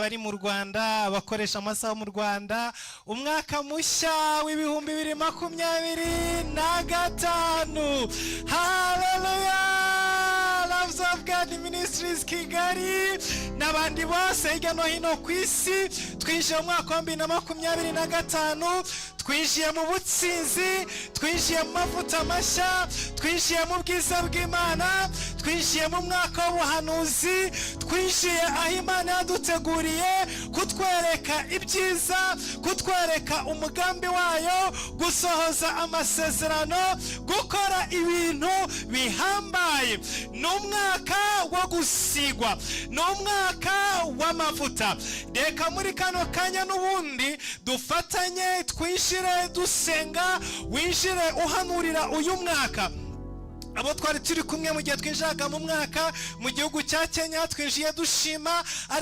Abari mu Rwanda, abakoresha amasaha mu Rwanda, umwaka mushya wa 2025. Haleluya! Loves of God Ministries Kigali n'abandi bose hirya no hino ku isi, twinjiye mu mwaka wa 2025. Twinjiye mu butsinzi, twinjiye mu mavuta mashya, twinjiye mu bwiza bw'Imana, twinjiye mu mwaka w'ubuhanuzi, twinjiye aho Imana yaduteguriye kutwereka ibyiza, kutwereka umugambi wayo, gusohoza amasezerano, gukora ibintu bihambaye. Ni umwaka wo gusigwa, ni umwaka w'amavuta. Reka muri kano kanya n'ubundi dufatanye, twinjire dusenga, winjire uhanurira uyu mwaka. Abo twari turi kumwe mu gihe twinjiraga mu mwaka mu gihugu cya Kenya, twinjiye dushima, ariko